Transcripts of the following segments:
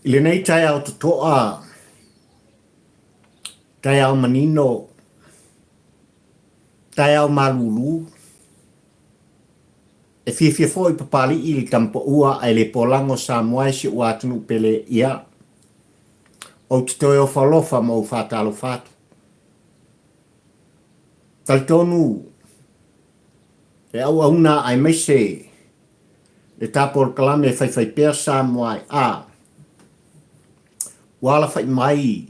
I lenei taeao totoa, taeao manino, taeao malulu, e fiafia foi Papali'i i le Tamapaua ae le polago Samoa e si ou atunuu pele, ia, ou te toe ofo alofa ma ou faatalofa atu. Talitonu le auauna aemaise le ta polokalame e faifaipea Samoa ai a ua alafai mai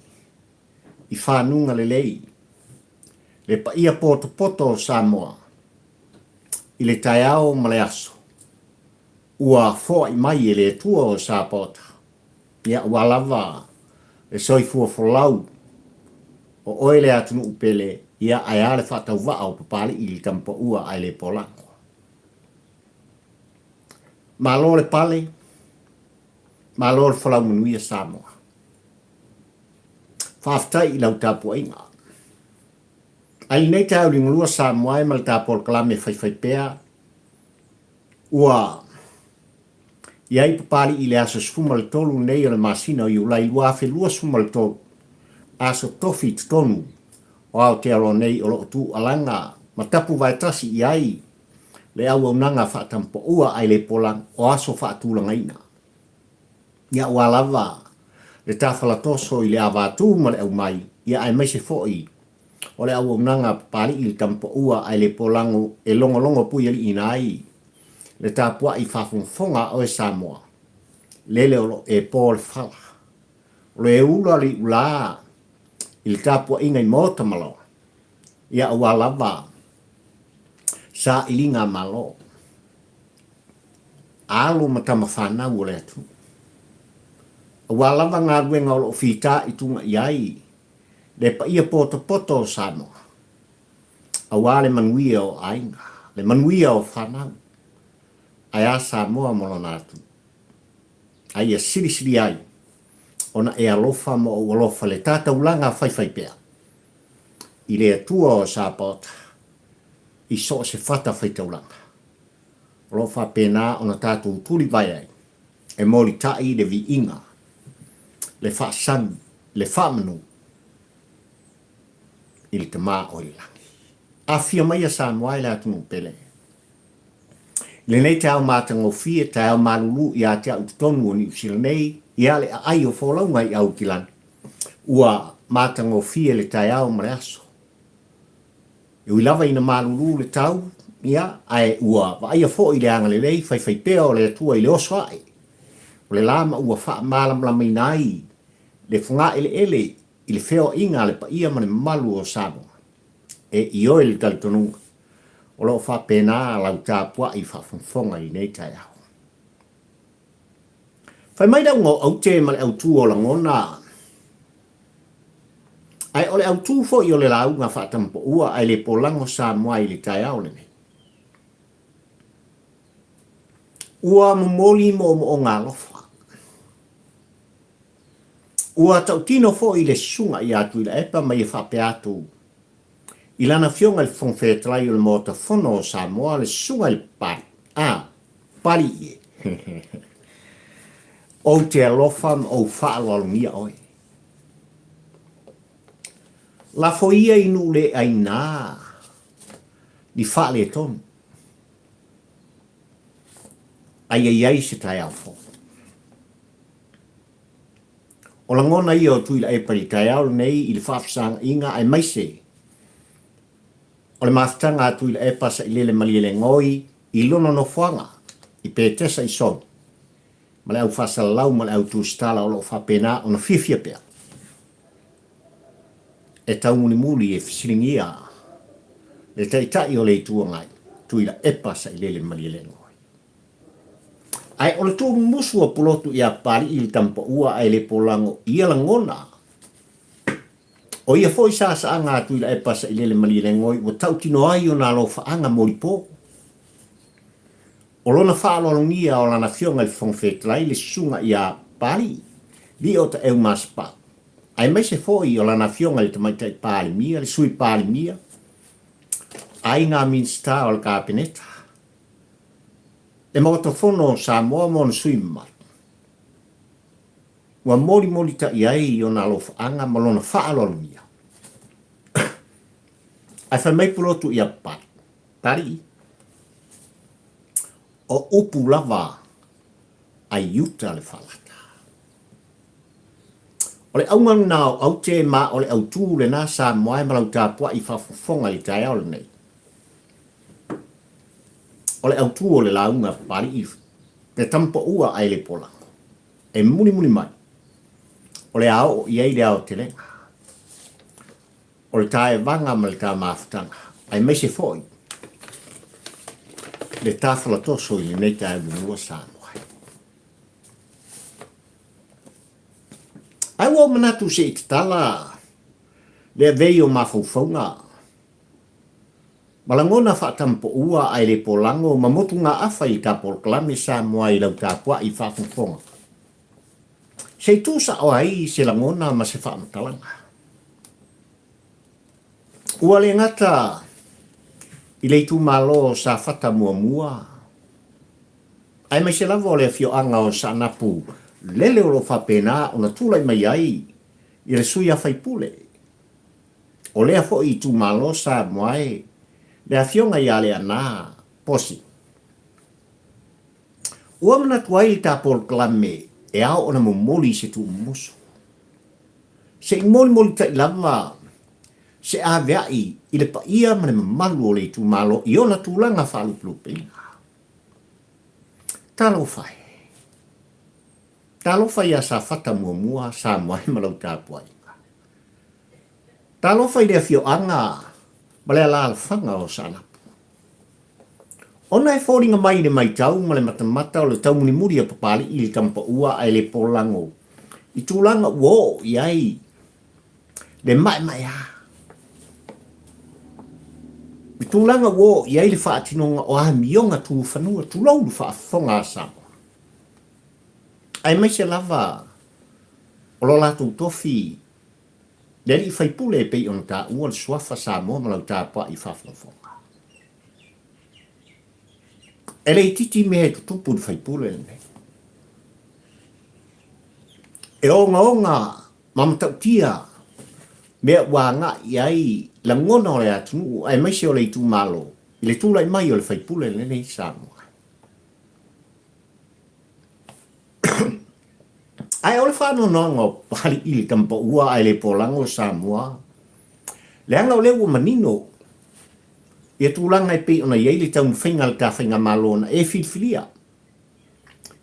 i fanuga lelei le paia potopoto o Samoa i le taeao ma le aso ua foai mai e le Atua o Sapaota. Ia, ua lava le soifua folau o oe le atunuu pele, ia, ae a le faatauvaa o Papali'i i le Tamapaua ae le polago. Malo le pale, malo le folau manuia Samoa. Faafetai i lau tapuaiga. Ae i lenei taeao liugalua Samoa e ma le ta polokalame faifaipea, ua i ai Papali'i i le aso 13 nei o le masina o Iulai 2023, aso tofi i totonu o Aotearoa nei o lo o tuualaga ma tapu vaetasi i ai le auaunaga faatampaua ae le pola o aso faatulagaina. Ia aua lava le tafalatoso i le ava atu ma le aumai, ia aemaise foi o le auaunaga a Papali'i le Tamapaua ae le polago e logologo puialiiina ai le tapuai faafogafoga a oe Samoa, lele o lo e po le fala, o lo e ula le iulā i le tapuaiga i maota ma laoa, ia aua lava sailiga Malo, alo ma tama fanau o le atunuu. Aua lava galuega o lo o fitaituga i ai le paia potopoto o Samoa, aua le manuia o aiga, le manuia o fanau, ae a Samoa ma lona atunuu. A ia silisili ai ona e alofa ma ou alofa le ta taulaga faifaipea i le Atua o Sapaota i so o se fata faitaulaga o lo o faapena ona tatou tulivae ai e molitai le viiga, le faasagi, le faamanu i le Tama o i le lagi. Afifio maia Samoa e le atunuu pele. I lenei taeao matagofie, taeao malulu ia te au i totonu o Niu Sila nei, ia le aai o folauga i Aukilani, ua matagofie le taeao ma le aso. E ui lava ina malulu le tau, ia, ae ua vaaia foi le agalelei faifaipea o le Atua i le oso ae o le la ma ua faamalamalamaina ai le fogaeleele i le feoaiga a le paia ma le mamalu o Samoa. E ioe le talitonuga, o lo o faapena lau tapuai faafogafoga i lenei taeao. Fai mai le auga o aute ma le autu o lagona, ae o le autu foi o le lauga faatamapaua ae le polago Samoa i le taeao lenei. Ua momoli moomooga alofa. Ua tautino foi le susuga ia Tuilaepa ma ia faapea atu i lana afioga i le Fofoga Fetalai o le Maota Fono o Samoa, le susuga i le Pali, a, Pali e. Ou te alofa ma ou faaaloalogia oe. Lafo ia i nuu le aina ni faaletonu, a ia i ai se taeao fou. O lagona ia o Tuilaepa i le taeao lenei i le faafesagaina aemaise o le mafutaga a Tuilaepa Sailele Malielegaoi i lona nofoaga i Petesa i Sogi ma le au faasalalau ma le au tusitala o lo o faapena ona fiafia pea e taumulimuli e fesiligia le Taitai o le Itu Agai, Tuilaepa Sailele Malielegaoi. Ae o le tuumumusu o Pulotu iā Papali'i le Tamapaua ae le polago i ia lagona. O ia foi saasaaga a Tuilaepa Sailele Malielegaoi ua tautino ai ona alofaaga molipo. O lona faaaloalogia o lana afioga i le Fofoga Fetalai le susuga iā Papali'i, Lio Taeu Masepau, aemaise foi o lana afioga i le Tamaitai Palemia, le Sui Palemia, aiga Minisita o le Kapeneta, Le Maota Fono o Samoa ma ona sui mamalu. Ua molimolitaʻi ai i ona alofaaga ma lona faaaloalogia. Ae fai mai Pulotu ia Papali'i, O upu lava a Iuta le faalata. O le auga lena o Aute ma o le autū lena Samoa e ma lau tapuai faafofoga i le taeao lenei. O le autū o le lauga a Papali'i le tamapaua ae le polago. E mulimuli mai, o le a oo i ai le aotelega o le taevaga ma le tamafutaga, aemaise foi le tafalatoso i lenei taeao muamua Samoa. Ae ua ou manatu se i tatala le avei o mafaufauga ma lagona faatamapaua ae le polago ma motugaafa i ta polokalame Samoa i lau tapuai faafofoga. Se i tuu sao ai se lagona ma se faamatalaga. Ua le gata i le itumalo o Safata muamua, aemaise lava o le afioaga o Saanapu lele o lo o faapena ona tulai mai ai i le sui a faipule o lea foi itumalo Samoa e le afioga ia Leaana Posi. Ua manatu ai le ta polokalame e ao ona momoli se tuumumusu. Se i molimolitai lava se aveai i le paia ma le mamalu o le itumalo i ona tulaga faalupelupeina. Talofa e! Talofa ia Safata muamua, Samoa e ma lau tapuaiga. Talofa i le afioaga ma le alaalafaga o Saanapu. Ona e foliga mai i le matau ma le matamata o le taumulimuli a Papali'i i le tamapaua ae le polago i tulaga ua oo i ai le maemaea. I tulaga ua oo i ai le faatinoga o amioga tu fanua, tulou le faafofoga a Samoa. Aemaise lava o lo latou tofi le alii faipule e pei ona taua le suafa Samoa ma lau tapuai faafogafoga. E le itiiti mea e tutupu i le faipule lenei. E ogaoga ma matautia mea ua agai i ai lagona o le atunuu aemaise o le itumalo i le tulai mai o le faipule lenei Samoa. Ae o le faanoanoaga o Papali'i le tamapaua ae le polago Samoa, leaga o lea ua manino ia tulaga e pei ona i ai le taumafaiga a le ta faigamalo na e filifilia.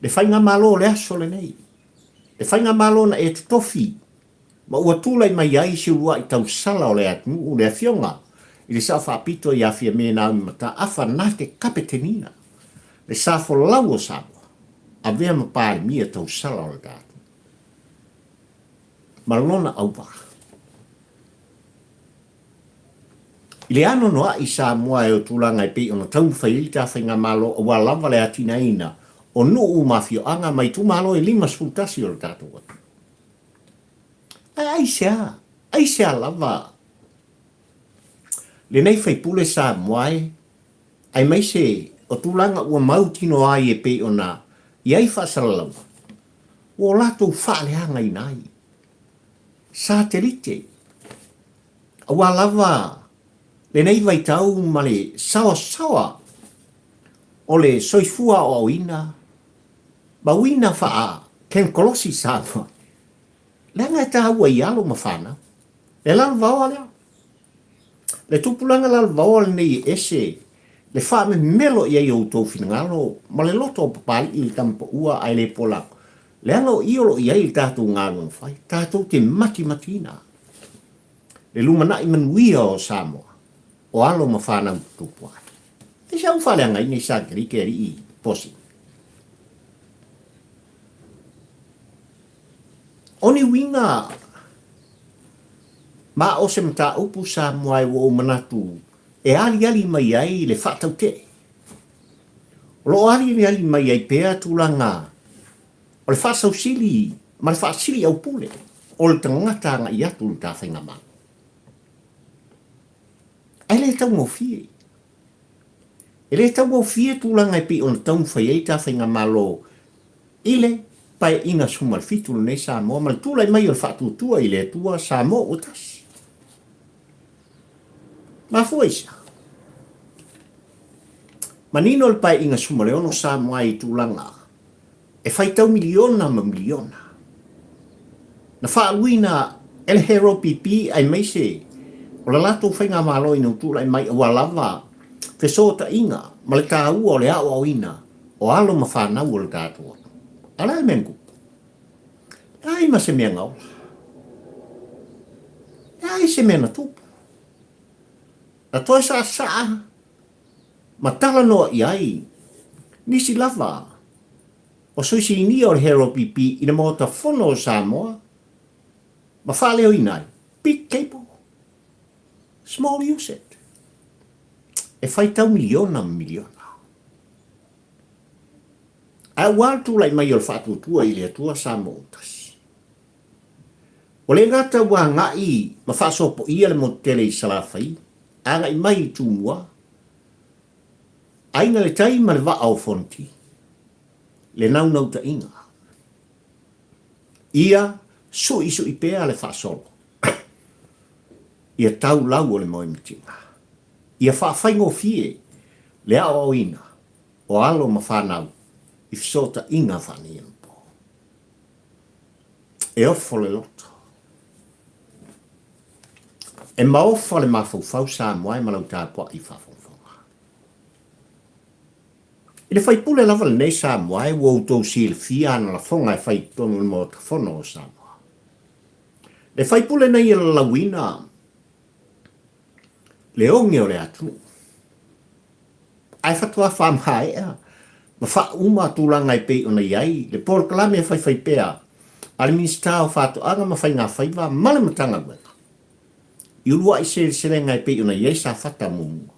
Le faigamalo o le aso lenei, le faigamalo na e totofi ma ua tulai mai ai se uluai tausala o le atunuu, le Afioga i le Sao Faapito ia Fiame Naomi Mataafa na te Kapetenina le sa folau o Samoa, avea ma Palemia tausala o le ta atunuu. Ma lona auvaa. I le anoanoai Samoa e o tulaga e pei ona taumafai ai le ta faigamalo aua lava le atinaeina o nuu ma afioaga ma itumalo e 51 o le tatou atunuu. Ae aisea, aisea lava lenei faipule Samoa e, aemaise o tulaga ua mautinoa ai e pei ona i ai faasalalauga, ua o latou faaleagaina ai satelite, aua lava lenei vaitau ma le saoasaoa o le soifua aoaoina ma uiga faa-kenkolosi Samoa, leaga e taua i alo ma fanau. Le lalovaoa lea. Le tupulaga lalovaoa lenei e ese le faamemelo i ai o outou finagalo ma le loto o Papali'i le tama paua ae le polago, leaga o i o lo o i ai le tatou galuega fai, tatou te matimatiina le lumanai manuia o Samoa, o alo ma fanau tutupu ae. Aisea ua faaleagaina i Sakerike alii posi? O ni uiga ma o se mataupu Samoa e ua ou manatu e aliali mai ai le faatautee. O lo o aliali mai ai pea tulaga o le faasausili ma le faasiliaupule o le tagata agai atu i le ta faigamalo. Ae le taugofie. E le taugofie tulaga e pei ona taumafai ai ta faigamalo i le Paeaiga 17 lenei Samoa ma le tulai mai o le faatuatua i le Atua Samoa ua tasi. Mafua i se a? Manino le Paeaiga 16 Samoa i tulaga e faitau miliona ma miliona. Na faaaluina e le Hero PP aemaise o le latou faigamalo ina ua tulai mai aua lava fesootaiga ma le taua o le aoaoina o alo ma fanau o le tatou atunuu. A o le a le mea na tupu? Leai ma se mea na ola. Leai se mea na tupu. Na toe saasaa ma talanoa i ai nisi lava o sui sinia o le Hero PP i le Maota Fono o Samoa ma faaleoina ai, Big cable, small use it. E faitau miliona ma miliona. Ae ua le tulai mai o le faatuatua i le Atua Samoa ua tasi. Ua le gata ua agai ma faasopoia le motu tele i Salafai, agai mai i Tumua, Aiga le Tai ma le Vaa o Fonoti, le naunautaiga. Ia suisui pea le faasolo. Ia tau lau o le moemitiga. Ia faafaigofie le aoaoina o alo ma fanau i fesootaiga faaneionapo. E ofo le loto. E maofa le mafaufau Samoa e ma lau tapuai faafogafoga. I le faipule lava lenei Samoa e ua outou silafia ana lafoga e fai i totonu o le Maota Fono o Samoa. Le faipule nei e lalauina le oge o le atunuu. Ae faatoa faamaea ma faauma tulaga e pei ona i ai le polokalame faifaipea a le Minisita o Faatoaga ma Faigafaiva ma le Matagaluega i uluai seleselega e pei ona i ai Safata muamua.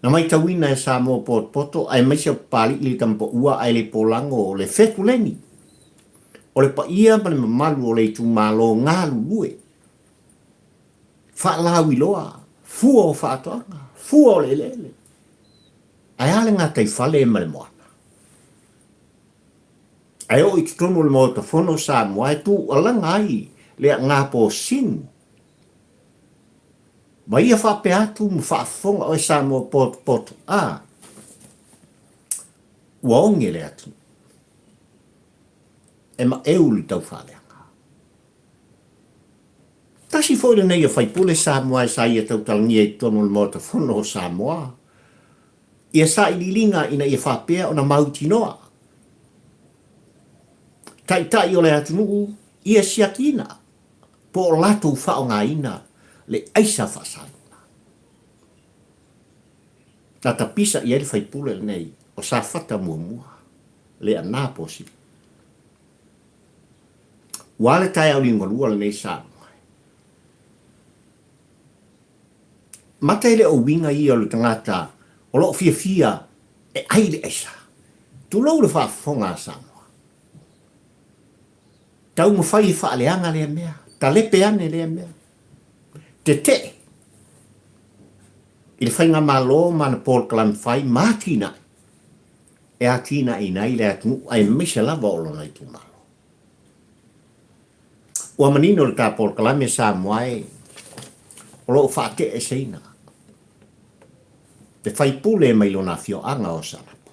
Na maitauina e Samoa potopoto aemaise o Papalii le Tamapaua ae le polago le fetuleni o le paia ma le mamalu o le itumalo galulue faalauiloa, fua o faatoaga, fua o le eleele. Ae a le gataifale ma le moana? Ae oo i totonu o le Maota Fono o Samoa e tuualaga ai le agaposinu ma ia faapea atu ma faafofoga oe Samoa potopoto a ua oge le atunuu e maeu le taufaaleaga. Tasi foi lenei o faipule Samoa e sa ia tautalagia i totonu o le Maota Fono o Samoa ia sailiiliga ina ia faapea ona mautinoa Taitai o le atunuu ia siakiina po o latou faaaogaina le aisa faasaina. Na tapisa i ai le faipule lenei o Safata muamua, Leaana Posili. Ua le taeao liugalua lenei Samoa. Mata e le o uiga ia o le tagata o lo o fiafia e ai le aisa. Tulou le faafofoga a Samoa. Taumafai e faaleaga lea mea, talepe ane lea mea. Tetee i le faigamalo ma ana polokalame fai ma atinae e atinaeina ai le atunuu aemaise lava o lona itumalo. Ua manino le ta polokalame Samoa e o lo o faateeseina le faipule mai lona afioaga o Salapu.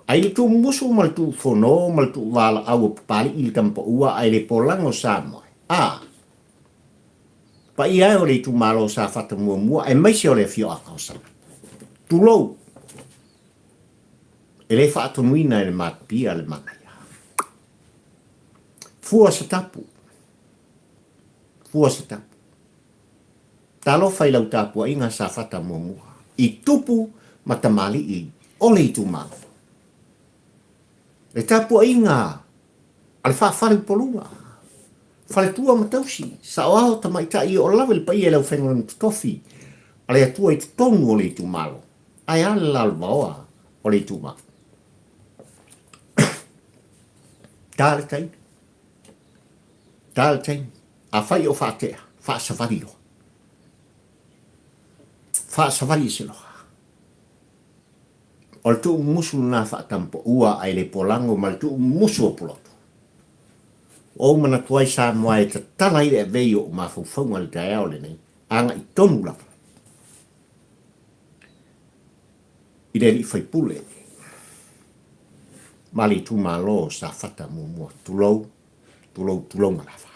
Ai le tuumumusu ma le tuufono ma le tuuvalaau o Papali'i le Tamapaua ae le polaga o Samoa e. A! Paia e o le itumalo o Safata muamua aemaise o le afioaga o Salapu. Tulou! E le faatonuina e le matupia le manaia. Fua se tapu. Fua se tapu. Talofa i lau tapuaiga Safata muamua i tupu ma tamalii o le itumalo. Le tapuaiga a le faafaleupoluga, faletua ma tausi, saoao tamaitai o lave le paia i le aufaigaluega totofi a le Atua i totonu o le itumalo. Ae a le lalovaoa o le itumalo? Ta le taimi. Ta le taimi. Afai o faatea, faasavali loa. Faasavali ese loa. O le tuumumusu lena faatampoua ae le polago ma le tuumumusu o Pulotu. Ua ou manatu ai Samoa e tatala ai le avei o ou mafaufauga i le taeao lenei, agai tonu lava i le alii faipule ma le itumalo o Safata muamua. Tulou, tulou, tulouna lava.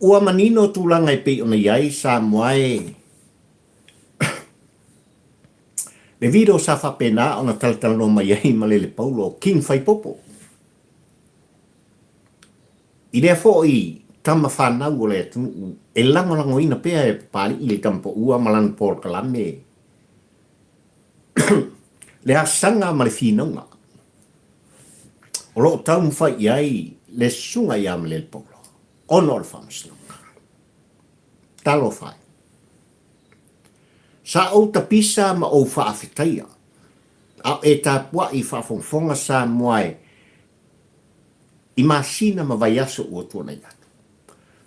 Ua manino tulaga e pei ona i ai Samoa e Le video sa faapena ona talatalanoa mai ai ma Lele Paulo King Faipopo. I lea foi tama fanau o le atunuu e lagolagoina pea e Papali'i le tamapaua ma lana polokalame le asaga ma le finauga o lo o taumafai i ai le susuga ia Malele Paulo ona o le faamasinoga. Talofa e! Sa ou tapisa ma ou faafetaia, a o e tapuai faafogafoga Samoa e i masina ma vaiaso ua tuanai atu.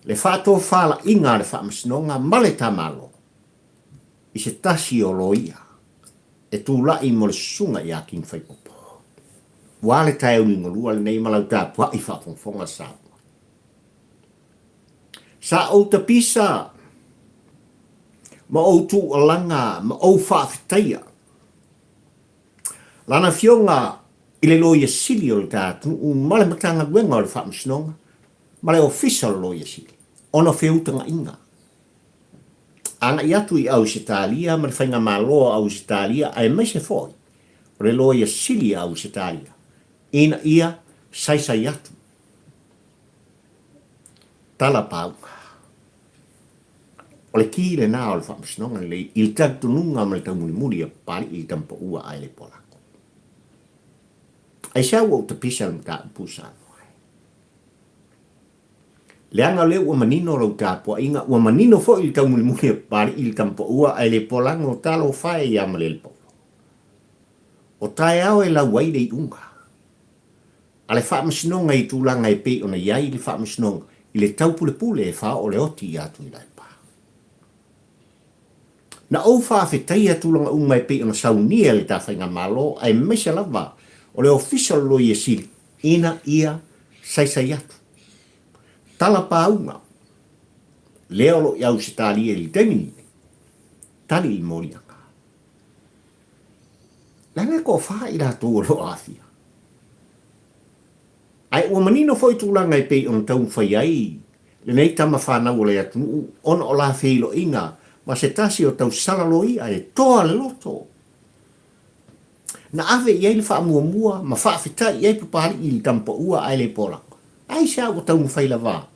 Le faatofalaiga a le Faamasinoga ma le Tamalo i se tasi o loia e tulai mo le susuga ia King Faipopo. Ua le taeao liugalua lenei ma lau tapuai faafogafoga Samoa. Sa ou tapisa ma ou tuualaga ma ou faafetaia Lana Afioga i le Loia Sili o le ta atunuu ma le Matagaluega o le Faamasinoga ma le Ofisa o le Loia Sili ona o feutagaiga agai atu i Ausetalia ma le Faigamalo a Ausetalia aemaise foi o le Loia Sili a Ausetalia ina ia saisai atu tala pauga. O le ki lena o le faamasinoga lelei i le talitonuga ma le taumulimuli a Papali'i i le tamapaua ae le polako. Aisea ua ou tapisa le mataupu Samoa ai? Leaga o lea ua manino lau tapuaiga, ua manino foi le taumulimuli a Papali'i i le tamapaua ae le polago talofa e ia Malelepaulo. O taeao e lau ai le iuga. A le Faamasinoga i tulaga e pei ona i ai le Faamasinoga i le taupulepule e faaoo le oti iā Tuilaepa. Na ou faafetaia tulaga uma e pei ona saunia e le ta Faigamalo aemaise lava o le Ofisa o le Loia Sili ina ia saisai atu. Tala pauga lea o lo o i Ausetalia i le taimi nei, tali i le moliaga. Leaga e toafa i latou o lo o aafia. Ae ua manino foi tulaga e pei ona taumafai ai lenei tama fanau o le atunuu ona o la feiloaiga ma se tasi o tausala loia e toa le loto. Na ave i ai le faamuamua ma faafetai i ai Papali'i i le tamapaua ae le polako. Aisea ua taumafai lava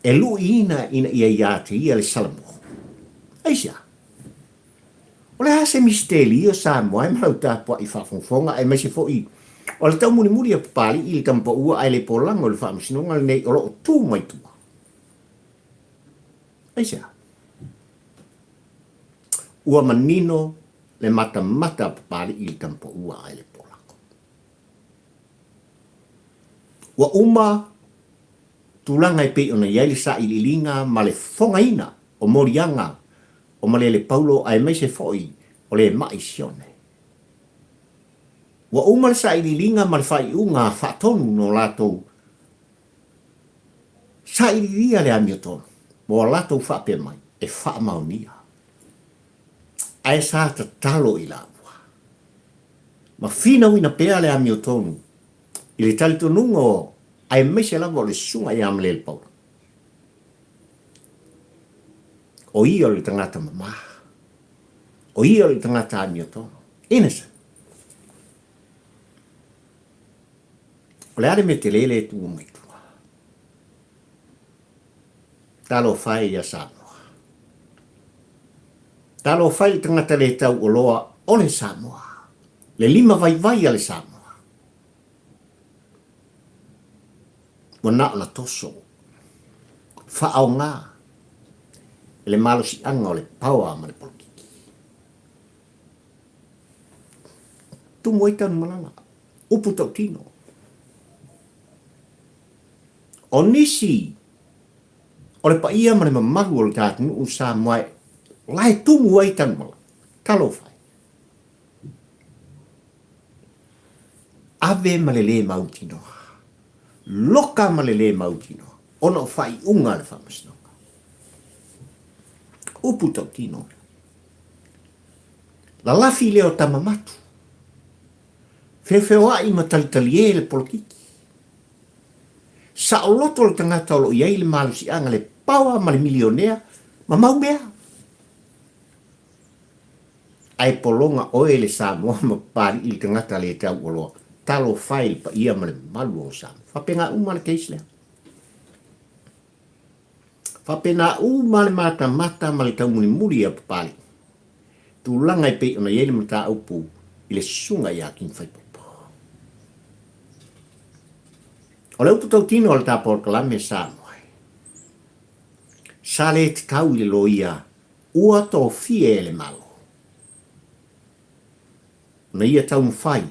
e lu'iina ina ia ia te ia le Salamo? Aisea? O le a se misitelio Samoa e ma lau tapuai faafogafoga aemaise foi o le taumulimuli a Papali'i i le tamapaua ae le polago i le faamasinoga lenei o lo o tu mai tua? Aisea? Ua manino le matamata a Papali'i i le tamapaua ae le polago. Ua uma tulaga e pei ona i ai le sailiiliga ma le fofogaina o moliaga o Malele Paulo aemaise foi o le ma'i Sione. Ua uma le sailiiliga ma le faaiuga faatonu no latou sailiilia le amiotonu mo a latou faapea mai e faamaonia. Ae sa tatalo i laua ma finauina pea le amiotonu i le talitonuga o aemaise lava o le susuga ia Malele Paulo. O ia o le tagata mama. O ia o le tagata amiotonu. Innocent. O le a le mea tele lea e tuua mai tua? Talofa e ia Samoa. Talofa i le tagata le tauoloa o le Samoa. Le lima vaivai a le Samoa. Ua na ona toso, faaaoga e le malosiaga o le power ma le polokiki. Tumu ai Tanumalala, upu tautino. O nisi o. O le paia ma le mamalu o le ta atunuu Samoa e lae tumu ai Tanumalala. Talofa e. Ave ma le lē mautinoa. Loka ma le lē mautinoa ona o faaiuga a le Faamasinoga. Upu tautino. Lalafi lea o Tamamatu. Feofeoa'i ma talitalie le polokiki. Saoloto le tagata o lo o i ai le malosiaga, le paoa ma le milionea ma mau mea. Ae pologa oe le Samoa ma Papali'i le tagata le taualoa. Talofa e i le paia ma le mamalu o Samoa. Faapena uma le case lea. Faapena uma le matamata ma le taumulimuli a Papali'i. Tulaga e pei ona i ai le mataupu i le susuga ia King Faipopo. O le upu tautino a le ta polokalame Samoa, sa le tatau i le loia ua tofia e le Malo ona ia taumafai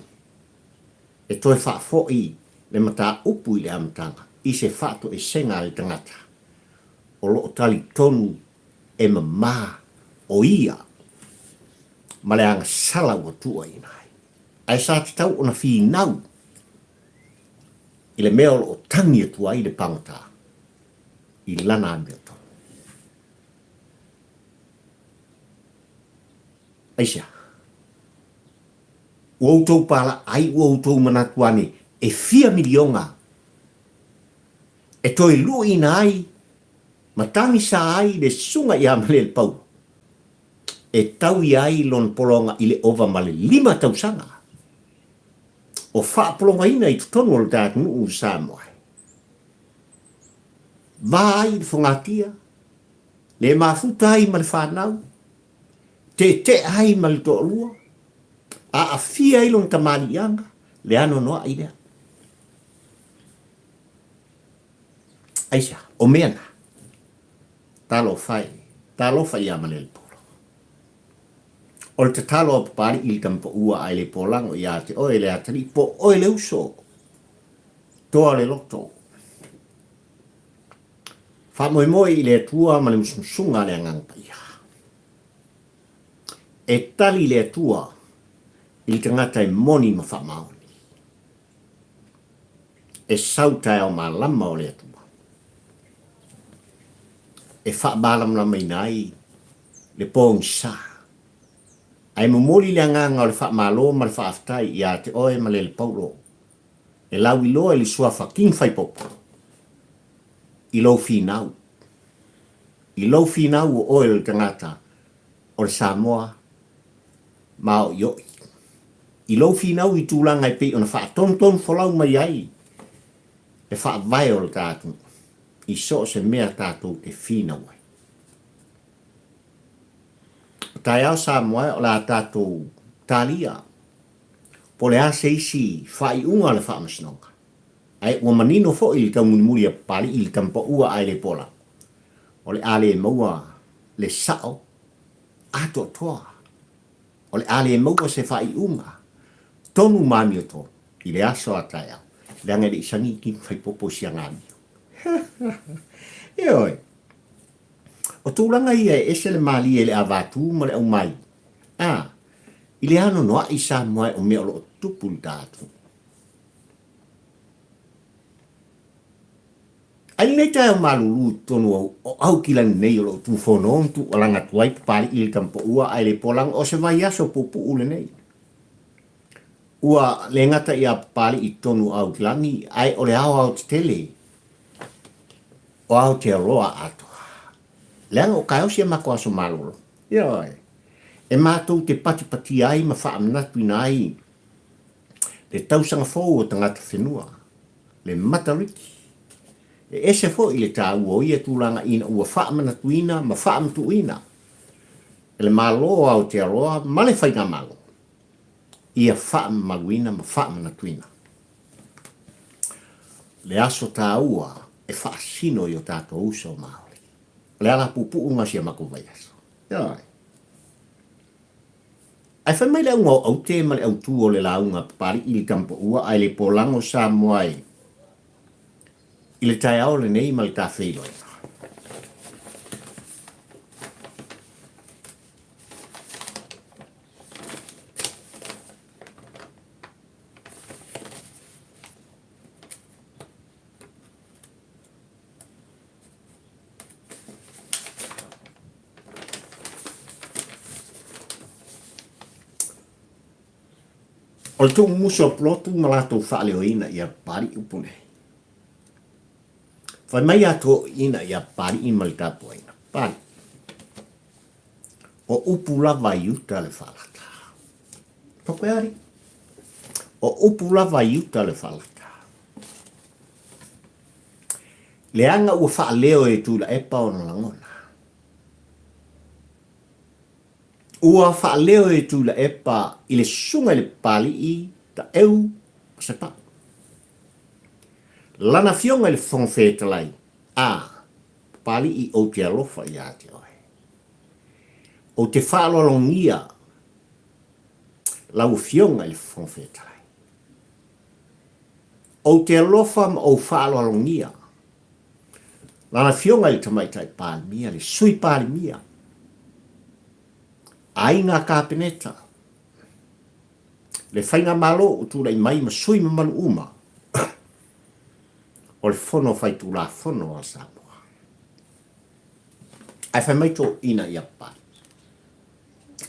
e toe faafoi le mataupu i le amataga i se faatoesega a le tagata o lo o talitonu e mama o ia ma le agasala ua tuuaiina ai. Ae sa tatau ona finau i le mea o lo o tagi atu ai le pagota i lana amiotonu. Aisea? Ua outou palaai, ua outou manatu ane e fia miliona e toe luiina ai ma tagisa ai le susuga ia Malelepau e tau ia ai lona pologa i le ova ma le lima tausaga o faapologaina i totonu o le ta atunuu o Samoa. Va ai le fogatia, le mafuta ai ma le fanau, tetea ai ma le toalua, aafia ai lona tamaliiaga, le anoanoai lea. Aisea? O mea na. Talofa e, talofa ia Malelepolo. O le tatalo a Papali'i i le tamapaua ae le polago ia te oe le atalii po oe le uso, toa le loto. Faamoemoe i le Atua ma le musumusuga a le Agaga Paia. E tali le Atua i le tagata e moni ma faamaoni. E sau taeao malama o le Atua e faamalamalamaina ai le pogisa. Ae momoli le agaga o le faamalo ma le faafetai ia te oe ma Lele Paulo e lauiloa i le suafa King Faipopo i lou finau. I lou finau o oe o le tagata o le Samoa maoioi. I lou finau i tulaga e pei ona faatonutonu folau mai ai le faavae o le ta atunuu i so o se mea tatou te finau ai. O taeao Samoa o le a tatou talia po o le a se isi faaiuga a le Faamasinoga, ae ua manino foi le taumulimuli a Papali'i i le tamapaua ae le pola, o le a le maua le sao atoatoa. O le a le maua se faaiuga tonu ma amiotonu i le aso a taeao, leaga e le i sagi i kini faipopo i si aga amio. Ioe. O tulaga ia e ese le malie i le avatū ma le aumai, a, i le anoanoai Samoa o mea o lo o tutupu i le ta atunuu. Ai lenei taeao malulu i totonu o Aukilani nei o lo o tufono ma tuualaga atu ai Papali'i le Tamapaua ae le polaga o se vaiaso puupuu lenei. Ua le gata ia Papali'i i totonu o Aukilani ae o le aoaotetele o Aotearoa atoa. Leaga o kaeosi a matou aso malolo. Ioe. E matou te patipatia ai ma faamanatuina ai le tausaga fou o tagata whenua, le Matariki. E ese foi le tāua o ia tulaga ina ua faamanatuina ma faamatuuina e le Malo o Aotearoa ma le Faigamalo ia faamamaluina ma faamanatuina le aso tāua e faasino i o tātou uso Māori. O le ala puupuu lena o si a matou vaiaso. Ioe. Ae fai mai le auga o aute ma le autū o le lauga Papali'i i le Tamapaua ae le polago Samoa i le taeao lenei ma le tafeiloaiga. O le tuumumusu o Pulotu ma latou faaleoina ia Papali'i upu nei. Fai mai a toeaiina ia Papali'i ma le tapuaiga, Papali'i, o upu lava i uta le faalata. Papeari, o upu lava i uta le faalata. Leaga ua faaleo e Tuilaepa ona lagona. Ua faaleo e Tuilaepa i le susuga i le Papali'i Taeu ma Sepa'u. Lana afioga i le Fofoga Fetalai, a, Papali'i ou te alofa ia te oe. Ou te faaaloalogia lau afioga i le Fofoga Fetalai. Ou te alofa ma ou faaaloalogia Lana Afioga i le Tamaitai Palemia, le Sui Palemia, Aiga Kapeneta, le Faigamalo ua tulai mai ma sui mamalu uma o le Fono Faitulafono a Samoa. Ae fai mai toeaiina ia Papalii,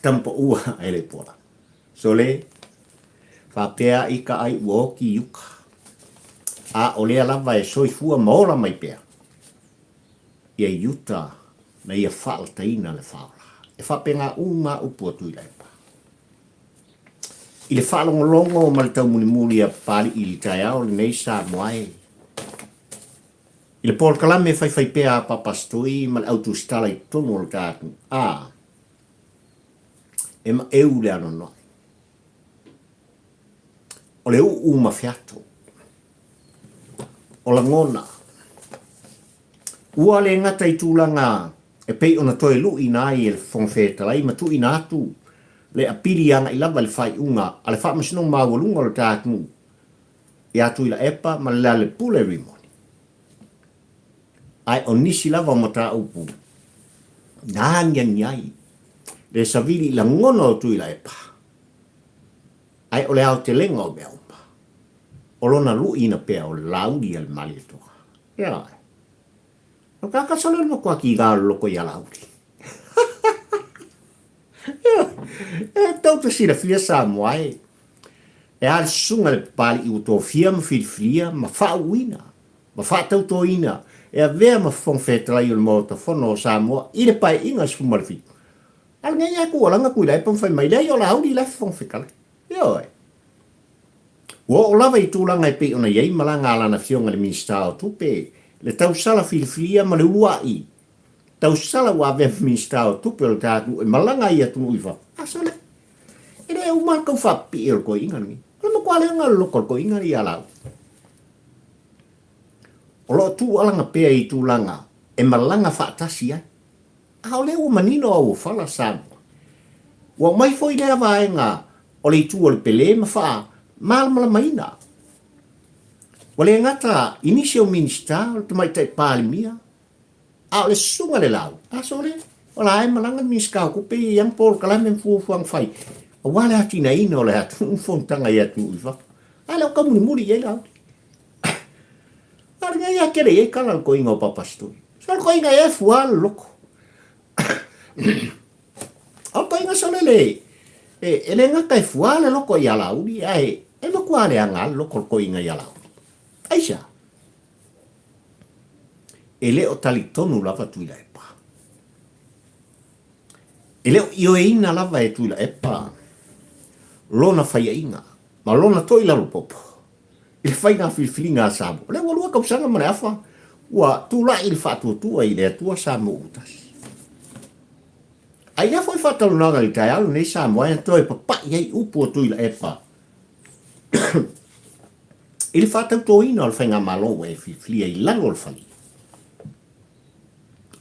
tama paua e le pola. Sole, faapea i ka ai ua oki i uka, a o lea lava e soifua ma ola mai pea ia i uta na ia faalataina le faaola. E faapena uma upu a Tuilaepa. I le faalogologo ma le taumulimuli a Papali'i i le taeao lenei Samoa e, i le polokalame faifaipea a Papasitoi ma le au tusitala i totonu o le ta atunuu, a, E maeu le anoanoai. O le uu ma feato. O lagona. Ua le gata i tulaga e pei ona toe luʻina ai e le Fofoga Fetalai ma tuuina atu le apili agai lava i le faaiuga a le Faamasinoga Maualuga o le ta atunuu ia Tuilaepa ma Lealailepule Rimoni. Ae o nisi lava o mataupu na agiagi ai le savili i lagona o Tuilaepa, ae o le aotelega o mea uma, o lona luʻiina pea o le Lāuli a le Malietoa. Ioe. O ka kasa lea o le matua kīgā o le loko iā Lāuli. Ioe. E tou te silafia Samoa e. E a le susuga i le Papali'i ua tofia ma filifilia ma faauuina ma faatautoina e avea ma Fofoga Fetalai o le Maota Fono o Samoa i le Paeaiga 17. A o lenei lava tuualaga Tuilaepa ma fai mai, Leai o Laauli la e Fofoga Fetalai. Ioe. Ua oo lava i tulaga e pei ona i ai malaga a lana Afioga i le Minisita o Tupe, le tausala filifilia ma le uluai tausala ua avea ma Minisita o Tupe o le ta atunuu e malaga ai i atunuu i fafo. A sole, e le uma le tau faapipii o le toeaina lenei. O le matua leaga o le loto o le toeaina ia Laauli. O lo o tuualaga pea i tulaga e malaga faatasi ai. A o lea ua manino auofala Samoa. Ua aumai foi lea vaega o le itu o le Pelé ma faamalamalamaina. Ua le gata i nisi o Minisita o le Tamaitai Palemia, a o le susuga le lau, a sole, o la e malaga le Minisita o Tupe i ana polokalame ma fuafuaga fai aua le atinaeina o le atunuu ma fonotaga i atunuu i fafo. A lea ua taumulimuli i ai Laauli. A o lenei lava tele i ai tala a le toeaina o Papasitoi. So le toeaina ea e fua le loto. O le toeaina sole le, e, e le gata e fua le loto ia Laauli, ae e matua leaga le loto o le toeaina ia Laauli. Aisea? E le o talitonu lava Tuilaepa. E le o ioeina lava e Tuilaepa lona faiaiga ma lona toilalopopo i le faiga filifiliga a Samoa. O lea ua lua tausaga ma le afa ua tulai i le faatuatua i le Atua Samoa ua tasi. A i lea foi faatalanoaga i le taeao lenei Samoa e toe papai ai upu o Tuilaepa i le faatautoina o le faigamalo ua e filifilia i lalo o le falia.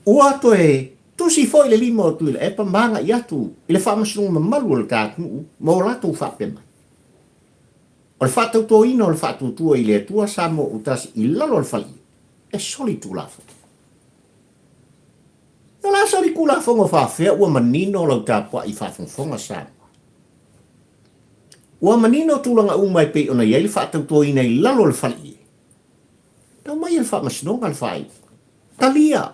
Ua toe tusi foi le lima o Tuilaepa ma agai atu i le faamasinoga mamalu o le ta atunuu ma o latou faapea mai. O le faatautoina o le faatuatua i le Atua Samoa ua tasi i lalo o le falia, e solitulafono. O le a solitulafono faafefea ua manino lau tapuai faafogafoga Samoa? Ua manino tulaga uma e pei ona i ai le faatautoina i lalo o le faleie. Tau mai e le Faamasinoga le faaiuga. Talia!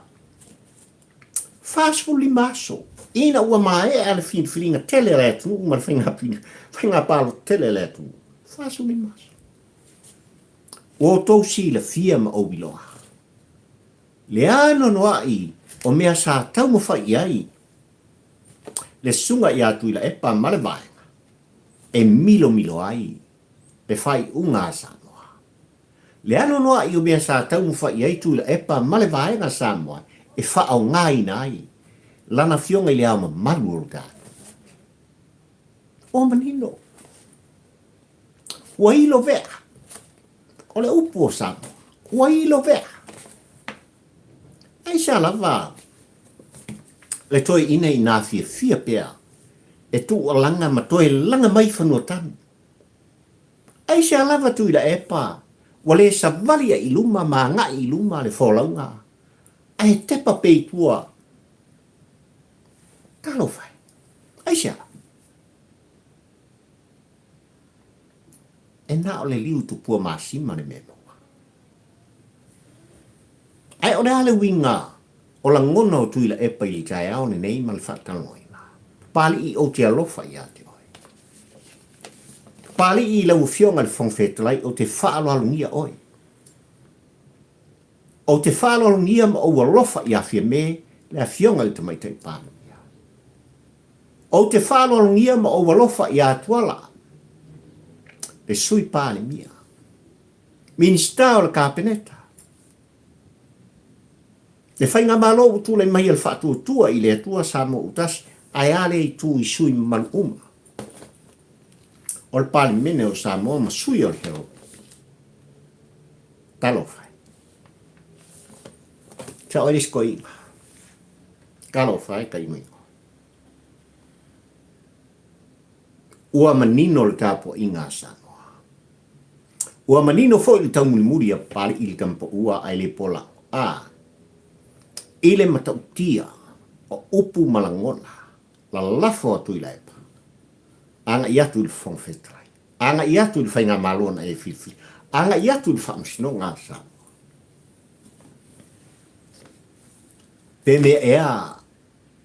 45 aso ina ua maea le filifiliga tele a le atunuu ma le faiga palota tele a le atunuu. 45 aso. Ua outou silafia ma ou iloa le anoanoai o mea sa taumafai i ai le Susuga ia Tuilaepa ma le Vaega e milomilo ai le faaiuga a Samoa. Le anoanoai o mea sa taumafai i ai Tuilaepa ma le Vaega Samoa e faaaogaina ai lana Afioga i Le Ao Mamalu o lo tatou. Ua manino. Ua ilo vea. O le upu o Samoa, ua ilo vea. Aisea lava le toeaina inā fiafia pea e tuualaga ma toe laga mai fanua tanu. Aisea lava Tuilaepa ua le savali ai i luma ma agai i luma le folauga ae tepa pea i tua. Talofa e! Aisea lava? E na o le liu tupua masima le mea maua. Ae o le a le uiga o lagona o Tuilaepa i le taeao lenei ma le faatalanoaina? Papalii ou te alofa ia te oe. Papalii i lau Afioga i le Fofoga Fetalai ou te faaaloalogia oe. Ou te faaaloalogia ma ou alofa ia Fiame le Afioga i le Tamaitai Palemia. Ou te faaaloalogia ma ou alofa ia Tuala le Sui Palemia, Minisita o le Kapeneta, le Faigamalo ua tulai mai e le Faatuatua i le Atua Samoa ua tasi, ae a lea itu i sui mamalu uma o le Palemene o Samoa ma sui o le Herald. Talofa e. Sa oe le isi toeaina. Talofa e taimoigo. Ua manino le tapuaiga a Samoa. Ua manino foi le taumulimuli a Papali'i le Tamapaua ae le pola a i le matautia o upu ma lagona lalafo a Tuilaepa agai atu i le Fofoga Fetalai, agai atu i le Faigamalo na e filifili, agai atu i le Faamasinoga a Samoa. Pe mea ea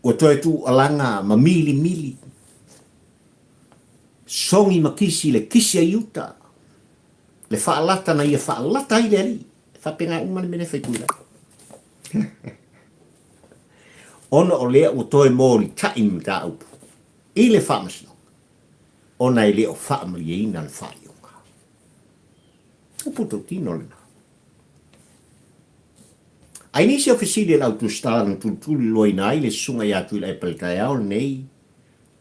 Ua toe tuualaga ma milimili, sogi ma kisi le kisi a Iuta, le faalata na ia faalata ai le Alii. E faapena uma le mea lea e fai Tuilaepa. Ona o lea ua toe molitai le mataupu i le faamasinoga, ona e le o faamalieina le faaiuga. Upu tautino lena. A i nisi o fesili a le au tusitala na tulituliloaina ai le susuga ia Tuilaepa i le taeao lenei,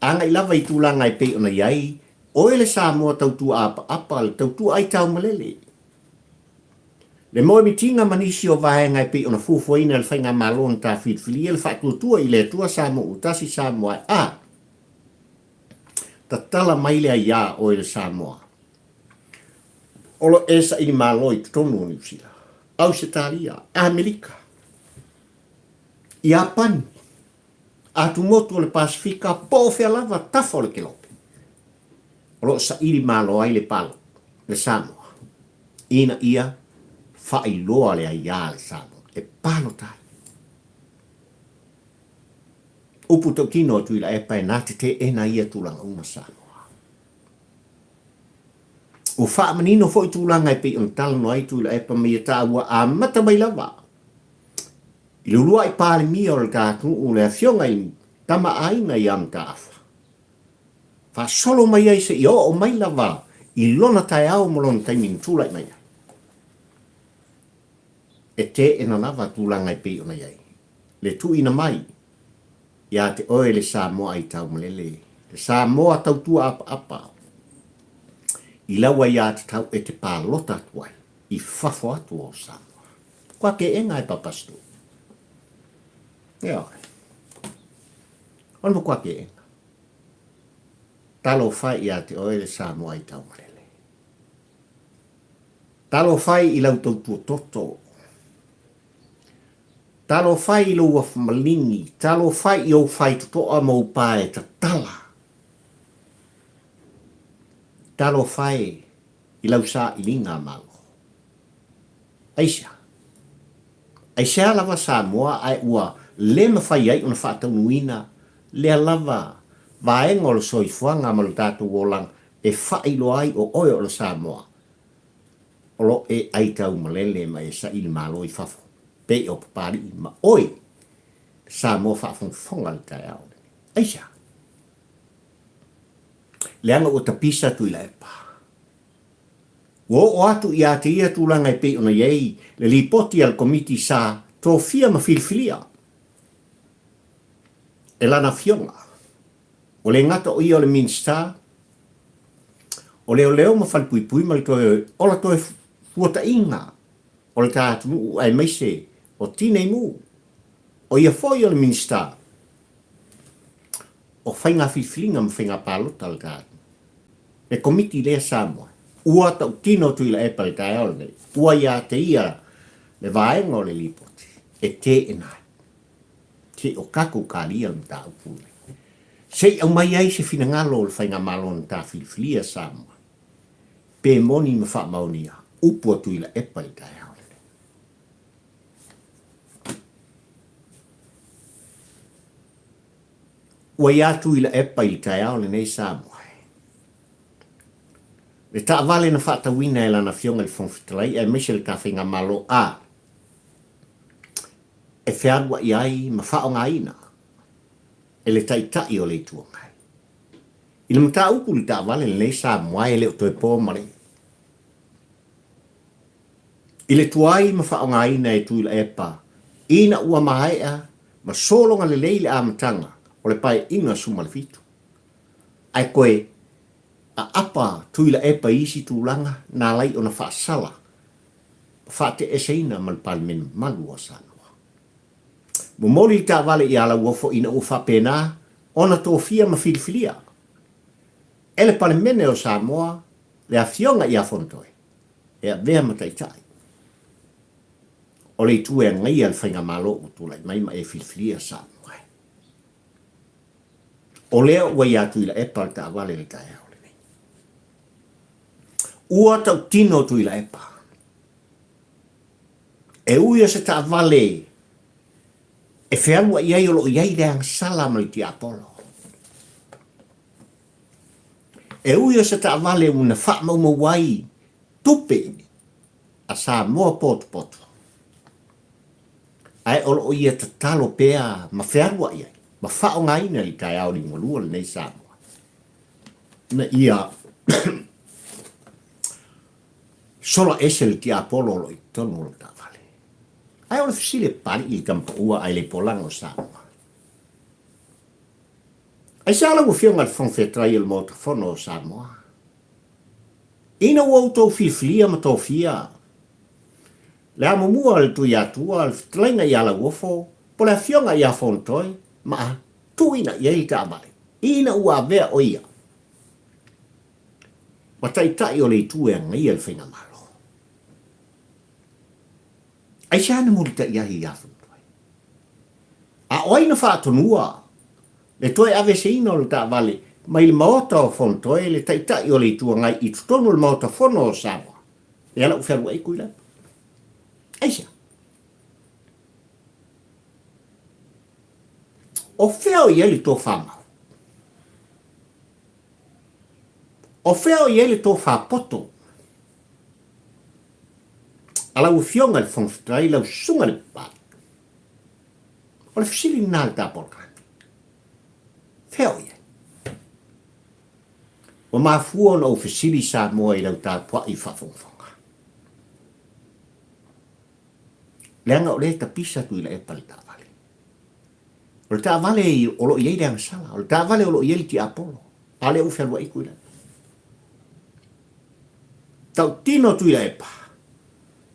agai lava i tulaga e pei ona i ai, oe le Samoa tautua apaapa, le tautua aitau malele, le moemitiga ma nisi o vaega e pei ona fuafuaina e le Faigamalo na ta filifilia le faatuatua i le Atua Samoa ua tasi Samoa e a tatala mai le aiā oe le Samoa O lo e saili malo i totonu o Niu Sila, Ausetalia, Amerika, Iapani, atumotu o le Pasefika, po o fea lava tafa o le kelope, o lo o saili malo ai le palo, le Samoa, ina ia faailoa le aiā a le Samoa e palota ai. Upu tautino a Tuilaepa e na te teena ia tulaga uma Samoa. Ua faamanino foi tulaga e pei ona talanoa ai Tuilaepa ma ia taua amata mai lava i le uluai Palemia o le ta atunuu le Afioga i Tama a Aiga ia Mataafa. Faasolo mai ai seia oo mai lava i lona taeao ma lona taimi na tulai mai ai. E teena lava tulaga e pei ona i ai le tuuina mai Ia te oe le Samoa aitaumalele, le Samoa tautua apaapa, i lau aiatatau e te palota atu ai i fafo atu o Samoa. Kua keʻena e Papasitu. Ioe. O le makua keʻena. Talofa e ia te oe le Samoa aitaumalele. Talofa e i lau tautua toto. Talofa i lou afu maligi, talofa i ou faitotoa ma ou pae tatala. Talofa e i lau sailiga malo. Aisea? Aisea lava Samoa ae ua le mafai ai ona faataunuuina lea lava vaega o le soifuaga ma lo tatou olaga? e faailoa ai o oe o le Samoa o lo o e aitaumalele ma e saili malo i fafo pei o Papalii ma oe Samoa faafogafoga i le taeao lenei. Aisea? Leaga ua tapisa Tuilaepa. Ua oo atu ia te ia tulaga e pei ona i ai le lipoti a le Komiti sa tofia ma filifilia e lana afioga. Ua le gata o ia o le Minisita o Leoleo ma Falepuipui ma le toe ola toe fuataiga o le ta atunuu aemaise o Tineimu. O ia foi o le Minisita o Faiga Filifiliga ma Faiga Palota a le ta atunuu. Le Komiti lea Samoa, ua tautino Tuilaepa i le taeao lenei, ua ia te ia le vaega o le lipoti e teena ai. Se o tatou kalia le mataupu lenei. Se i aumai ai se finagalo o le Faigamalo na ta filifilia Samoa, pe moni ma faamaonia upu a Tuilaepa i le taeao lenei. Ua ia Tuilaepa i le taeao lenei Samoa e. Le taavale na faatauina e lana Afioga i le Fofoga Fetalai aemaise le ta Faigamalo A e fealuai ai ma faaaogaina e le Taitai o le Itu Agai. I le mataupu i le taavale lenei Samoa e le o toe po ma le I le tuai ma faaaogaina e Tuilaepa ina ua maea ma sologa lelei le amataga o le Paeaiga 17, ae toe aapa Tuilaepa i isi tulaga na alai ona faasala ma faateeseina ma le Palemene mamalu o Samoa. Momoli le taavale ia Lauofo ina ua faapena ona tofia ma filifilia e le Palemene o Samoa le Afioga ia Fonotoe e avea ma taitai o le itu e agaia le faigamalo ua tulai mai ma e filifilia Samoa ai. O lea ua ia Tuilaepa le taavale i le taeao lenei. Ua tautino Tuilaepa. E ui o se taavale e fealuai ai o lo o i ai le agasala ma le tiapolo. E ui o se taavale ua na faamaumau ai tupe a Samoa potopoto, ae o lo o ia tatalo pea ma fealuai ai ma faaaogaina i le taeao liugalua lenei Samoa ina ia sola ese le tiapolo o lo o i totonu o le taavale. Ae o le fesili e papalii i le tama paua ae le polaga o Samoa. Aisea lau Afioga i le Fofoga Fetalai o le Maota Fono o Samoa? Ina ua outou filifilia ma tofia le amomua o le Tuiatua, le fetalaiga ia Lauofo, po le Afioga ia Fonotoe, ma tuuina i ai le taavale, ina ua avea o ia ma taitai o le itu e agaia le Faigamalo. Aisea na mulitai ai ia Fonotoe? A o ai na faatonua le toe aveeseina o le taavale mai le Maota o Fonotoe, le Taitai o le Itu Agai i totonu o le Maota Fono o Samoa? Lea la ua fealuai Tuilaepa. Aisea? O fea o i ai le tofa mau? O fea o i ai le tofa poto? A lau Afioga i le Fofoga Fetalai, lau Susuga i le Papalii, O le fesili lena a le ta polokalame. Fea o i ai? Ua mafua ona ou fesili Samoa i lau tapuai faafogafoga. Leaga o lea e tapisa Tuilaepa i le taavale. O le taavale o lo o i ai le agasala, o le taavale o lo o i ai le tiapolo, a o lea ua fealuai Tuilaepa. Tautino Tuilaepa,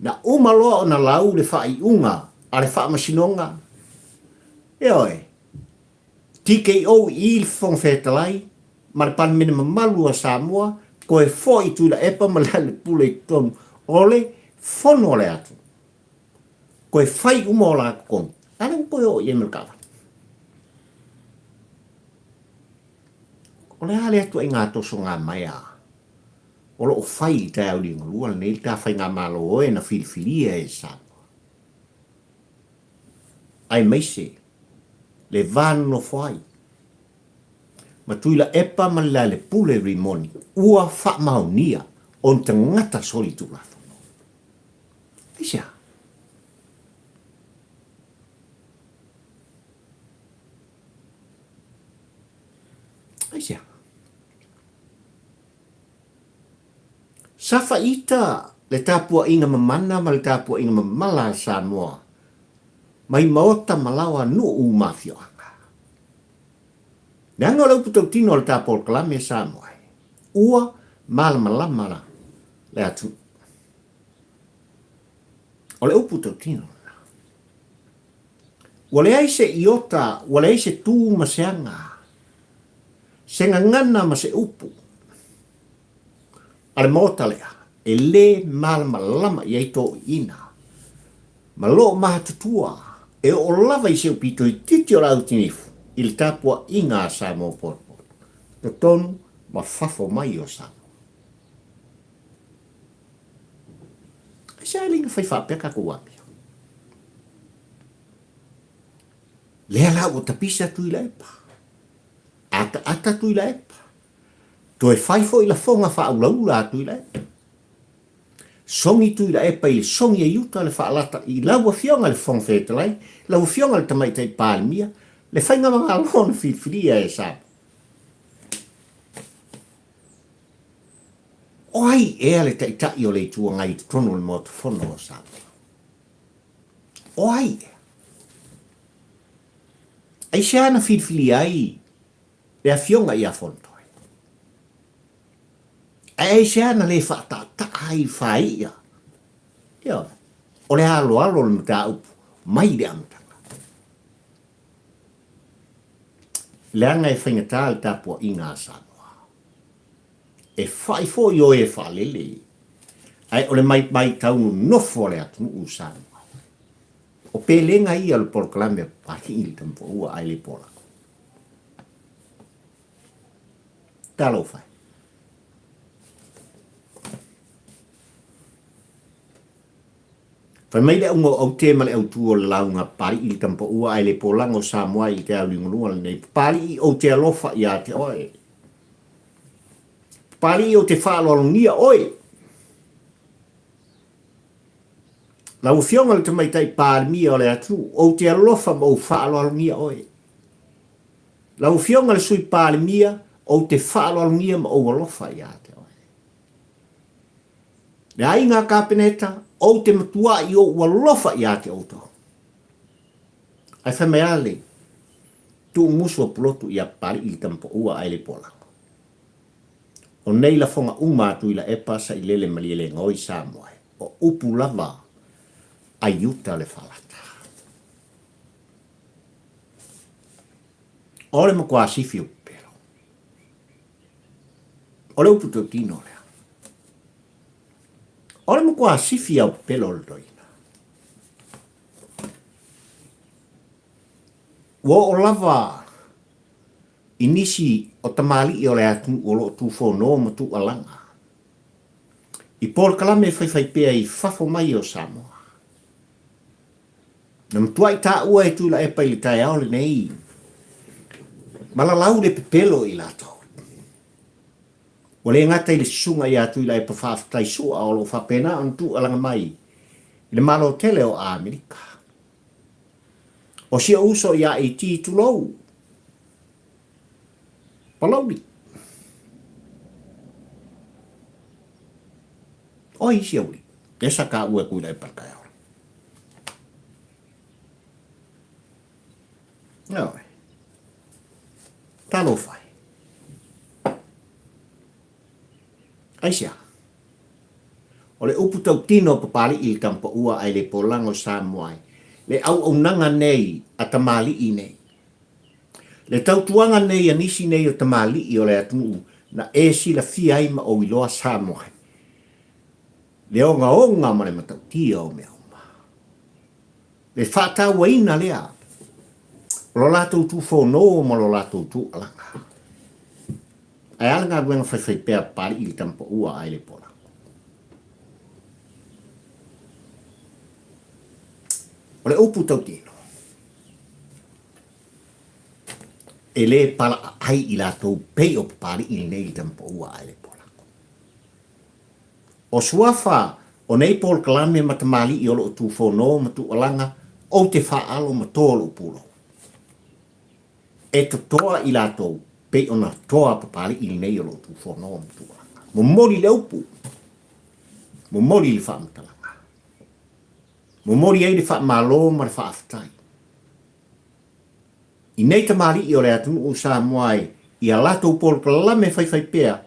Na uma loa ona lau le faaiuga a le Faamasinoga, ioe, TKO i le Fofoga Fetalai ma le Palemene mamalu a Samoa, toe foi Tuilaepa ma Lealailepule i totonu o le Fono a le atunuu. Toe fai uma o la totonu, a lea ua toe oo i ai ma le taavale. O le a lea ituaiga tosoga maea? O lo o fai i le taeao liugalua lenei le ta faigamalo e na filifilia e Samoa, aemaise le va nonofo ai. ma Tuilaepa ma Lealailepule Rimoni ua faamaonia o ni tagata solitulafono. Aisea? Aisea? Sa faita le tapuaiga mamana ma le tapuaiga mamala a Samoa mai maota ma laoa nuu ma afioaga. Leaga o le upu tautino a le ta polokalame Samoa e, ua malamalama la le atunuu. O le upu tautino lena. Ua leai se iota, ua leai se tu ma se aga, se gagana ma se upu a le Maota lea e lē malamalama i ai toeaiina ma loo matutua e oo lava i se pito itiiti o le autinifu i le tapuaiga a Samoa potopoto, totonu ma fafo mai o Samoa. Aisea e le i na fai faapea tatou amio? Lea la ua tapisa Tuilaepa, ataata Tuilaepa, toe fai foi lafoga faaulaula a Tuilaepa. Sogi Tuilaepa i le sogi a Iuta le faalata i lau Afioga i le Fofoga Fetalai, lau Afioga i le Tamaitai Palemia, le faigamalo na filifilia e Samoa. O ai ea le Taitai o le Itu Agai i totonu o le Maota Fono o Samoa? O ai ea? Aisea na filifilia ai le Afioga ia Fonotoe? Ae aisea na le faataataa ai faia? Ioe, o le aloalo o le mataupu mai le amataga. Leaga e faigata le tapuaiga a Samoa. E whai foi oe e whaalele, ae o le maitau nonofo a le atunuu o Samoa. O pelega ia o le polokalame a Papalii le Tamapaua ae le Polako. Talofa e. Fai mai le auga o aute ma le autū o le lauga a Papalii le Tamapaua ae le Polago o Samoa i te auliugalua lenei. Papalii ou te alofa ia te oe. Papalii ou te faaaloalogia oe. Lau Afioga i le Tamaitai Palemia o le atunuu, ou te alofa ma ou faaaloalogia oe. Lau Afioga i le Sui Palemia, ou te faaaloalogia ma ou alofa ia te oe. Le aiga Kapeneta, ou te matua'i ou alofa ia te outou. Ae fai mai a le tuumusu o Pulotu ia Papali'i le tamapaua ae le Polago. O nei lafoga uma a Tuilaepa Sailele Malielegaoi Samoa e, o upu lava a Iuta le Falata. O le matua sifi o pepelo. O le upu tautino lea. O le matua sifi o pepelo o le toeaina. Ua oo lava i nisi o tamalii o le atunuu o lo o tufono ma tuualaga i polokalame faifaipea i fafo mai o Samoa. Na matuai taua e Tuilaepa i le taeao lenei ma lalau le pepelo i latou. Ua le gata i le susuga ia Tuilaepa Faafetai Sua o lo o faapena ona tuualaga mai i le Malo tele o Amerika. O si ou uso ia AT tulou. Palauli. O ai isi auli? Lea sa taua e Tuilaepa i le taeao. Ioe. Talofa e. Aisea? O le upu tautino a Papalii i le Tamapaua ae le Polaga o Samoa ai, le auaunaga nei a tamalii nei. Le tautuaga nei a nisi nei o tamalii o le atunuu na e silafia ai ma ou iloa Samoa ai, le ogaoga ma le matautia o mea uma. Le faatauaina lea o lo latou tufono ma lo latou tuualaga. Ae a le galuega faifaipea a Papalii i le tamapaua ae le Polago? O le upu tautino. E le palaaai i latou pei o Papali'i lenei i le tamapaua a le polako. O suafa o nei polokalame ma tamalii o lo o tufono ma tuualaga ou te faaalo ma to lou pulou. E totoa i latou pei ona toa Papali'i lenei o lo o tufono ma tuualaga. Momoli le upu, momoli le faamatalaga. Momoli ai le faamalo ma le faafetai. I nei tamalii o le atunuu o Samoa e i a latou polokalame faifaipea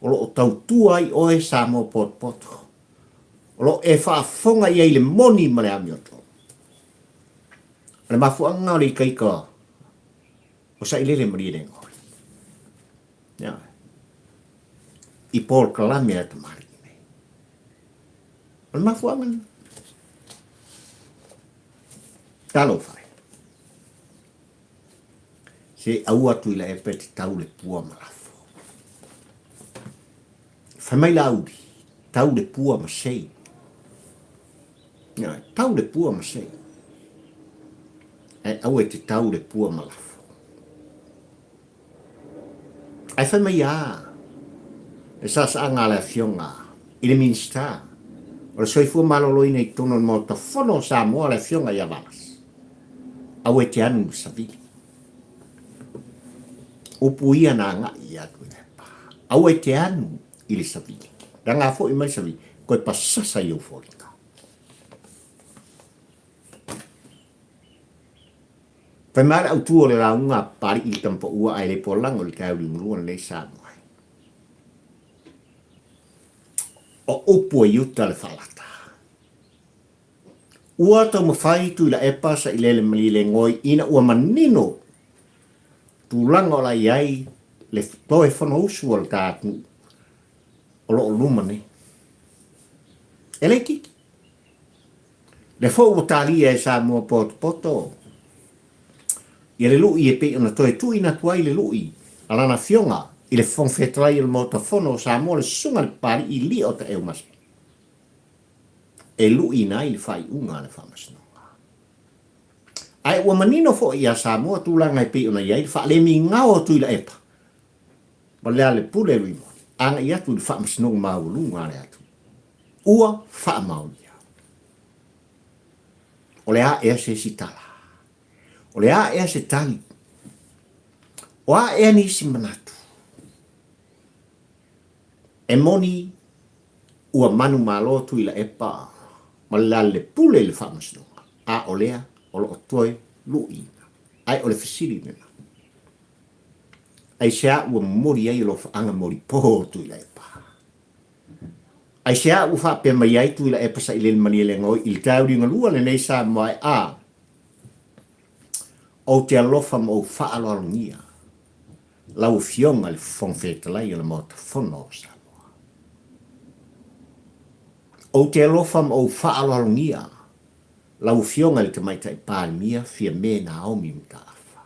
o lo o tautua ai oe Samoa potopoto, o lo o e faafofoga i ai i le moni ma le amiotonu. O le mafuaaga o le ikaika o Sailele Malielegaoi i polokalame a tamalii nei. O le mafuaaga lena. Talofa e. Se aua Tuilaepa e te tau le pua ma lafo. Fai mai Laauli, tau le pua ma sei. Ioe, tau le pua ma sei. Ae aua e te tau le pua ma lafo. Ae fai mai a le saasaaga a le Afioga i le Minisita o le Soifua Maloloina i totonu o le Maota Fono o Samoa le Afioga ia Valasi, Aua e te anu i le savili. Upu ia na agai ia Tuilaepa. Aua e te anu i le savili. Leaga a foi mai le savili, toe pasasa i ou foliga. Fai mai le autu o le lauga a Papali'i i le Tamapaua ae le polago i le taeao liugalua lenei Samoa ai. O upu a Iuta le faalata. Ua taumafai Tuilaepa Sailele Malielegaoi ina ua manino tulaga o la i ai le toe Fonousu o le ta atunuu o lo o luma nei. E le itiiti. Lea foi ua talia e Samoa potopoto ia le lui e pei ona toe tuuina atu ai le lui a lana Afioga i le Fofoga Fetalai o le Maota Fono o Samoa le Susuga i le Papali'i Lio Taeumase e luiina ai le faaiuga a le Faamasinoga. Ae ua manino foi ia Samoa tulaga e pei ona i ai le faalemigao o Tuilaepa ma Lealepule Luimoni agai atu i le Faamasinoga Maualuga a le atunuu. Ua faamaonia. O le a ea se isi tala? O le a ea se tali? O a ea nisi manatu? E moni ua manumalo Tuilaepa ma le Lalelepule i le Faamasinoga, a o lea o lo o toe luiina. Ae o le fesili lena, aisea ua momoli ai alofaaga molipo Tuilaepa? Aisea ua faapea mai ai Tuilaepa Sailele Malielegaoi i le taeao liugalua lenei Samoa e a Ou te alofa ma ou faaaloalogia lau Afioga i le Fofoga Fetalai o le Maota Fono o Samoa. Ou te alofa ma ou faaaloalogia lau Afioga i le Tamaitai Palemia Fiame Naomi Mataafa.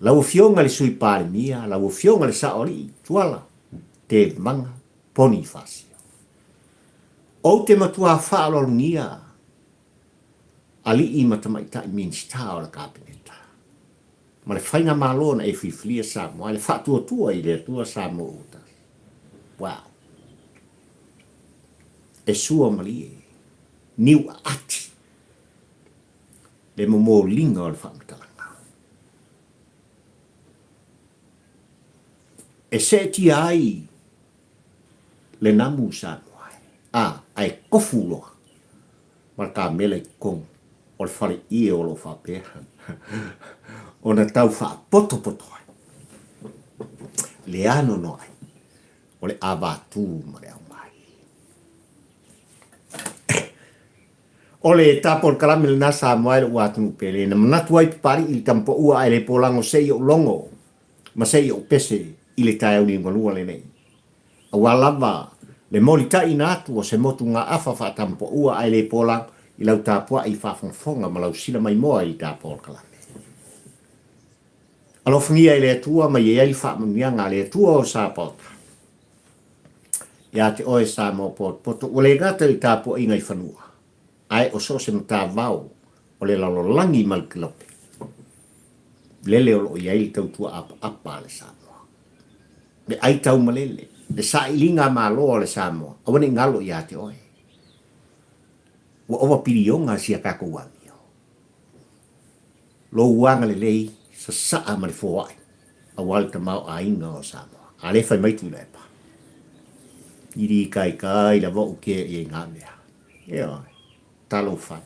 Lau Afioga i le Sui Palemia, lau Afioga i le Saoalii Tuala Tevaga Ponifasio. Ou te matua faaaloalogia alii ma tamaitai Minisita o le Kapeneta ma le faigamalo na e filifilia Samoa i le faatuatua i le Atua Samoa ua tasi. Wow! E sua malie, niu aati le momoliga o le faamatalaga. E seetia ai le namu Samoa e, a, ae kofu loa ma le kamela i totonu o le fale ie o lo o faapea ona tau faapotopoto ai le anoanoai o le avatū ma le aumai. O le ta polokalame lena Samoa e lou atunuu pele na manatu ai Papali'i i le tamapaua ae le polago se i ou logo ma se i ou pese i le taeao liugalua lenei. Aua lava le molitaiina atu o se motugaafa faatamapaua ae le polago i lau tapuai faafogafoga ma lau sila maimoa i le ta polokalame. Alofagia e le Atua ma ia i ai le faamanuiaga a le Atua o Sapaota. Ia te oe Samoa potopoto, ua le gata i le tapuaiga i fanua, ae o so o se matavao o le lalolagi ma le kilope. Lele o lo o i ai le tautua apaapa a le Samoa. Le ai taumalele, le sailiga a Malo a le Samoa, aua ne i galo ia te oe. Ua ova piliona si a tatou amio. Lou agalelei sasaa ma le foai aua le tamaoaiga o Samoa. A lea fai mai Tuilaepa, I litaitai lava ou kea i ai ngā mea. Ioe. Talofa e.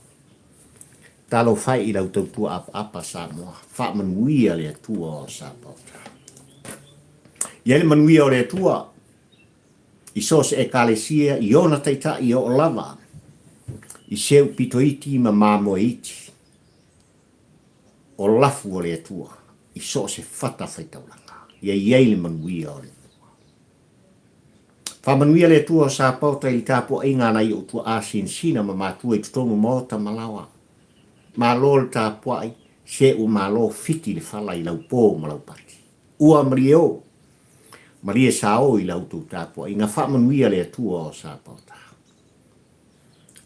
Talofa e i lau tautua apaapa Samoa. Faamanuia le Atua o Sapaota. I ai le manuia o le Atua i so o se Ekalesia i ona taitai e oo lava i seu pito iti ma mamoe iti o lafu o le Atua i so o se fata faitaulaga. Ia i ai le manuia o le Atua. Faamanuia le Atua o Sapaota i le tapuaiga a nai ou tuaa sinasina ma matua i totonu maota ma laoa. Malo le tapuai, se ua malo fiti le fala i lau po ma lau pati. Ua malie o! Malie sao i la outou tapuaiga, faamanuia le Atua o Sapaota.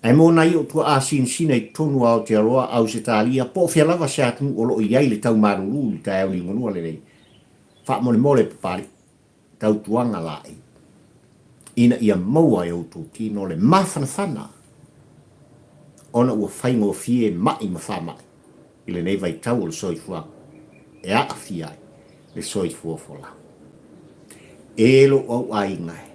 Ae mo nai ou tuaa sinasina i totonu o Aotearoa, Ausetalia, po o fea lava se atunuu o lo o i ai le tau malulu i le taeao liugalua lenei, faamolemole Papalii. tautuaga laei, ina ia maua e outou tino le mafanafana ona ua faigofie ma'i ma faama'i i lenei vaitau o le soifuaga e aafia ai le soifua folau. E lou au aiga e,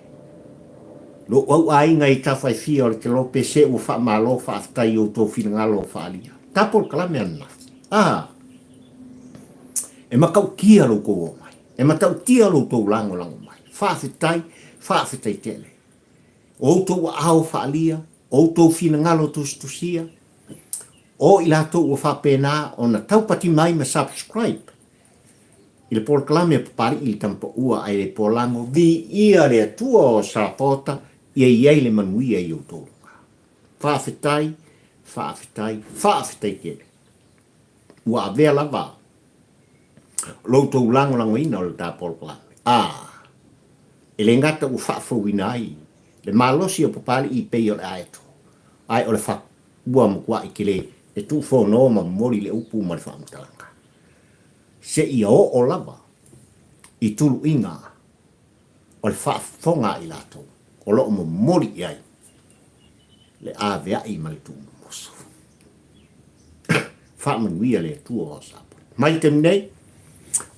lou au aiga i tafa e fia o le kelope se ua faamalo faafetai i outou finagalo o faaalia. Tapo le kalame ananafi. A! E matautia lo outou omai. E matautia lo outou lagolago mai. Faafetai, faafetai tele. O outou aao faaalia, o outou finagalo tusitusia, o i latou ua faapena ona taupati mai ma subscribe i le polokalame a Papalii i le Tamapaua ae le Polago, viia le Atua o Sapota ia i ai le manuia i outou luga. Faafetai, faafetai, faafetai tele. Ua avea lava lo outou lagolagoina o le ta polokalame, a e le gata ua faafouina ai le malosi o Papalii pei o le aeto, ae o le fa ua matuai tele e tuufono ma momoli le upu ma le faamatalaga, seia oo lava i tuluiga o le faafofoga a i latou o lo o momoli i ai le aveai ma le tuumomoso. Faamanuia le Atua o Samoa. Mai le taimi nei,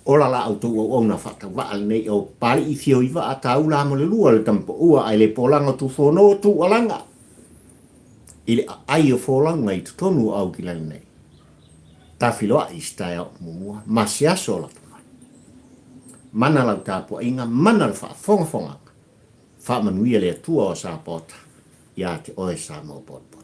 ola la outou auauna faatauvaa lenei o Papalii fio i vaa taula mo le lua le tamapaua ae le polaga tufono tuualaga i le aai o folauga i totonu o Aukilani nei. Tafiloai i se taeao muamua ma se aso o lata mai. Mana lau tapuaiga, mana le faafogafogaga. Faamanuia le Atua o Sapaota ia te oe Samoa potopoto.